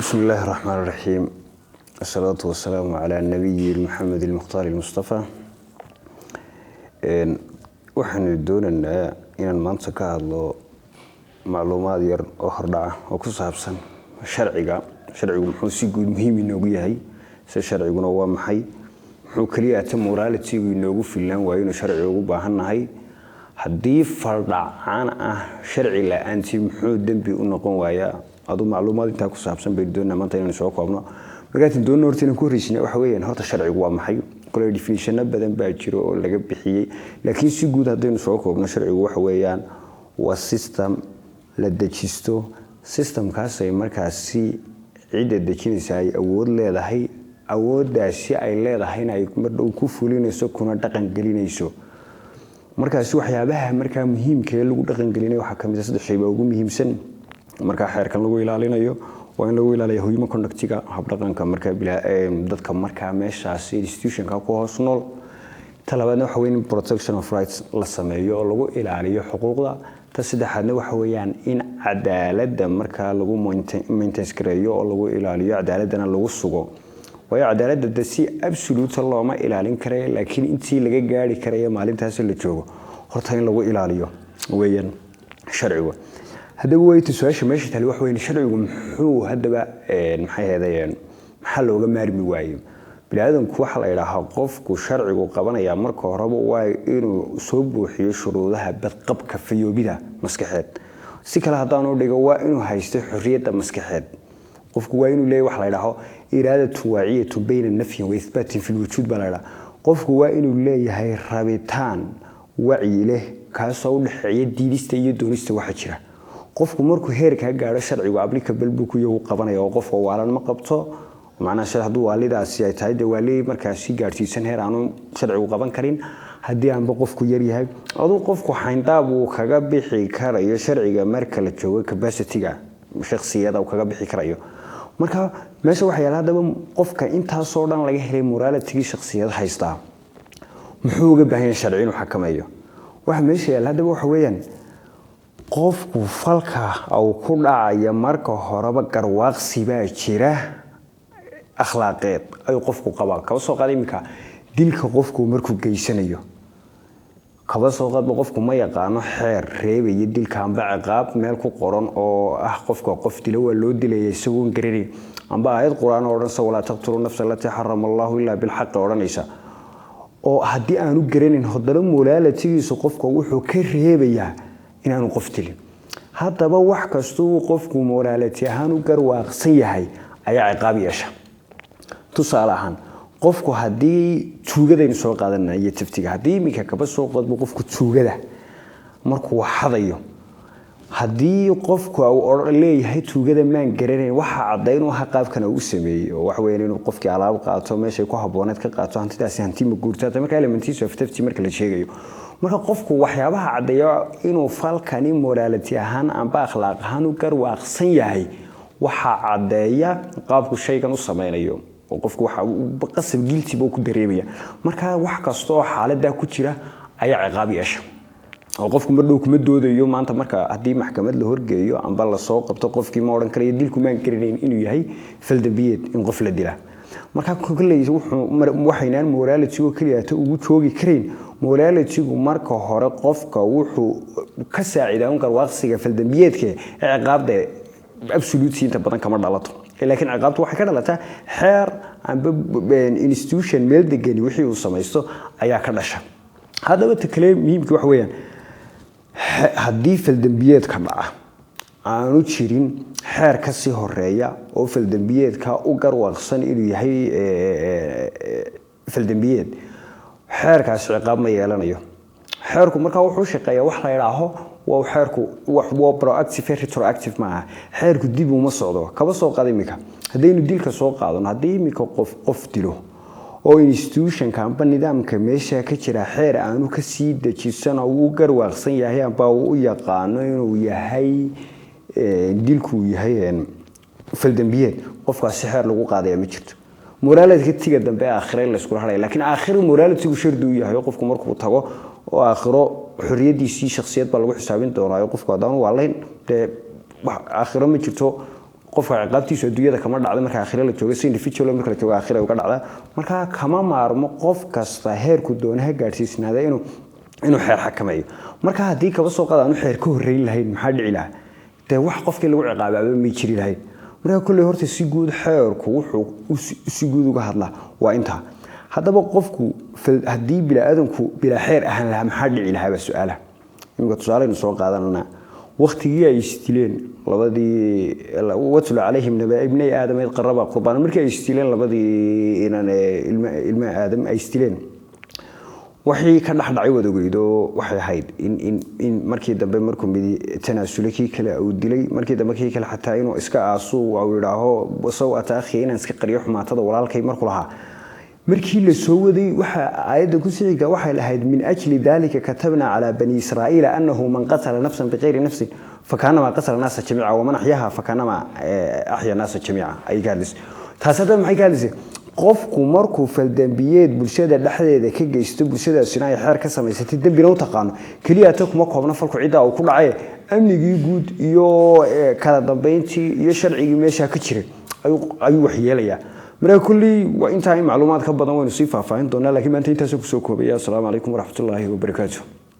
بسم الله الرحمن الرحيم، الصلاة والسلام على النبي محمد المختار المصطفى. Waxaanu doonaynaa inaan maanta ka hadlo macluumaad yar oo hordhaca oo ku saabsan sharciga. Sharcigu muxuu si guud muhiim inoogu yahay? Se sharciguna waa maxay? Muxuu keliya ta moralitygu inoogu filnaan waayo inuu sharciga ugu baahannahay? Haddii faldhacaan ah sharci la-aantii, muxuu dembi u noqon waayaa? Aduu macluumaad intaa ku saabsan baynu doonaa maanta inaynu soo koobno. Markaatin doonno horta inaan ku horreysina waxa weeyaan, horta sharcigu waa maxay? Kole definitiono badan baa jiro oo laga bixiyey, laakiin si guud haddaynu soo koobno, sharcigu waxa weeyaan waa system la dejisto. Systemkaasay markaasi cidda dejinaysa ay awood leedahay, awooddaasi ay leedahayna ay mardhow ku fulinayso kuna dhaqan gelinayso. Markaasi waxyaabaha markaa muhiimka ee lagu dhaqangelinayo waxaa kamid a saddex shay baa ugu muhiimsan. Markaa xeerkan lagu ilaalinayo waa in lagu ilaaliyo human conductiga, habdhaqanka markaa dadka markaa meeshaasi institutionka ku hoos nool. Ta labaadna waxa weeye in protection of rights la sameeyo oo lagu ilaaliyo xuquuqda. Ta saddexaadna waxa weeyaan in cadaaladda markaa lagu maintenance gareeyo oo lagu ilaaliyo, cadaaladana lagu sugo. Waayo, cadaaladda de si absolute looma ilaalin karayo, laakiin intii laga gaari karayo maalintaasi la joogo horta in lagu ilaaliyo weeyaan sharcigu. Haddaba wayta su-aasha meesha tali waxa weyn: sharcigu muxuu haddaba, maxay ahaydeen, maxaa looga maarmi waayey? Biniaadanku waxaa la idhaahaa qofku sharcigu qabanayaa marka horeba waa inuu soo buuxiyo shuruudaha badqabka fayoobida maskaxeed. Si kale haddaanu dhigo, waa inuu haysto xorriyadda maskaxeed. Qofku waa inuu leeyahy waxa la idhaaho إرادة واعية بين نفي وإثبات في الوجود baa la idhaha. Qofku waa inuu leeyahay rabitaan wacyi leh, kaasoo u dhexeeya diidista iyo doonista waxa jira. Qofku markuu heerkaa gaadho, sharcigu applicable buu ku yahu qabanaya, oo qofka waalan ma qabto. Macnaha, hadduu waalidaasi ay tahay dee waali markaasi gaadhsiisan heer aanu sharcigu qaban karin, haddii aanba qofku yaryahay, aduu qofku xayndaab uu kaga bixi karayo sharciga marka la joogo capacityga shakhsiyada uu kaga bixi karayo. Marka meesha waxaa yaala haddaba, qofka intaasoo dhan laga helay, moralitygii shakhsiyad haystaa, muxuu uga baahan yahay sharci inuu xakameeyo? Waxa meesha yaala haddaba waxa weeyaan, qofku falka uu ku dhacaya marka horeba garwaaqsi baa jira akhlaaqeed ayuu qofku qabaa. Kaba soo qaada iminka dilka qofku markuu geysanayo, kaba soo qaadba qofku ma yaqaano xeer reebaya dilka amba ciqaab meel ku qoran oo ah qofka qof dilo waa loo dilaya, isagoon garanayn, amba aayad Qur-aan oo odhanaysa "ولا تقتلوا النفس التي حرم الله إلا بالحق" odhanaysa, oo haddii aanu garanayn, haddana moralitygiisu qofka wuxuu ka reebayaa inaanu qof dilin. Haddaba wax kastuu qofku morality ahaan u garwaaqsan yahay ayaa ciqaab yeesha. Tusaale ahaan, qofku haddii tuugadaynu soo qaadanaa iyo taftiga, haddii iminka kaba soo qadbo qofku tuugada markuu xadayo, haddii qofku uu leeyahay "tuugada maan garanayn", waxa caddayn u aha qaabkan uu u sameeyey, oo waxa weeyaan inuu qofkii alaab qaato, meeshay ku habbooneed ka qaato, hantidaasi hanti ma guurto. Marka elements of theft marka la sheegayo, marka qofku waxyaabaha caddeeya inuu falkani morality ahaan amba akhlaaq ahaan u garwaaqsan yahay, waxaa caddeeya qaabku shaygan u sameynayo, oo qofku waxa qasab guilty buu ku dareemaya. Marka wax kasta oo xaaladaa ku jira ayaa ciqaab yeesha, oo qofku mar dhow kuma doodayo. Maanta marka haddii maxkamad la horgeeyo amba lasoo qabto, qofkii ma odhan karayo "dilku maan garanayn inuu yahay faldambiyeed in qof la dilaa". Marka kolley waxaynaan morality oo keliya ugu joogi karayn. Moralitygu marka hore qofka wuxuu ka saacidaa un garwaaqsiga faldambiyeedka ee ciqaabda absolute inta badan kama dhalato, laakiin ciqaabtu waxay ka dhalataa xeer amba institution meel degani wixii uu samaysto ayaa ka dhasha. Haddaba ta kale muhiimka waxa weeyaan, haddii faldambiyeedka dhaca aanu jirin xeer ka sii horeeya oo faldambiyeedka u garwaaqsan inuu yahay faldambiyeed, xeerkaasi ciqaab ma yeelanayo. Xeerku markaa wuxuu shaqeeyaa wax la yidhaaho waa xeerku waa proactive, retroactive maaha. Xeerku dib uma socdo. Kaba soo qaada iminka haddaynu dilka soo qaadano, haddii iminka qof qof dilo oo institutionka amba nidaamka meesha ka jira xeer aanu ka sii dejisan oo uu garwaaqsan yahay amba uu u yaqaano inuu yahay dilku yahay faldambiyeed, qofkaasi xeer lagu qaadaya ma jirto. Moralityga dambe aakhire la iskula hadhaya, laakiin aakhiro moralitygu shardi u yahay. Qofku markuu tago oo aakhiro xorriyadiisii shakhsiyad baa lagu xisaabin doonaa. Qofku haddaanu waalayn dee aakhiro ma jirto. Qofka ciqaabtiisu adduunyada kama dhacda marka aakhira la joogo, si individual marka la joogo aakhira uga dhacda. Marka kama maarmo qof kasta heerku doona ha gaadhsiisnaada inuu xeer xakameeyo. Marka haddii kaba soo qaad aanu xeer ka horreyn lahayn, maxaa dhici lahaa? Dee wax qofkii lagu ciqaabaaba may jiri lahayn. Marka kolley horta si guud xeerku wuxuu si guud uga hadlaa waa intaa. Haddaba qofku haddii bilaadanku bilaa xeer ahaan lahaa, maxaa dhici lahaa baa su-aalaha. Iminka tusaaleynu soo qaadananaa waktigii ay isdileen labadii, واتل عليهم نبأ ابني آدم إذ قربا قربانا, markii ay isdileen labadii inan ilma Aadam ay isdileen, waxii ka dhex dhacay wad ogeydo. Waxay ahayd in markii dambe markuu midi tanaasulay, kii kale uu dilay. Markii dambe kii kale xataa inuu iska aasu uu yidhaaho سوءة أخي, inaan iska qariyo xumaatada walaalkay markuu lahaa. Markii la soo waday waxa aayadda ku sii xigta waxay lahayd: من أجل ذلك كتبنا على بني إسرائيل أنه من قتل نفسا بغير نفس فكأنما قتل الناس جميعا ومن أحياها فكأنما أحيا الناس جميعا ay ka hadlaysay. Taas hadda maxay ka hadlaysay? Qofku markuu faldambiyeed bulshada dhexdeeda ka geysto, bulshadaasina ay xeer ka samaysatay, dembina u taqaano, keliya ta kuma koobna falku ciddaa uu ku dhacay, amnigii guud iyo kala dambeyntii iyo sharcigii meesha ka jiray ayuu waxyeelayaa. Marka kulley waa intaa. In macluumaad ka badan waynu sii faahfaahin doonaa, laakiin maanta intaasoo kusoo koobaya. Asalaamu calaykum waraxmatullaahi wabarakaatu.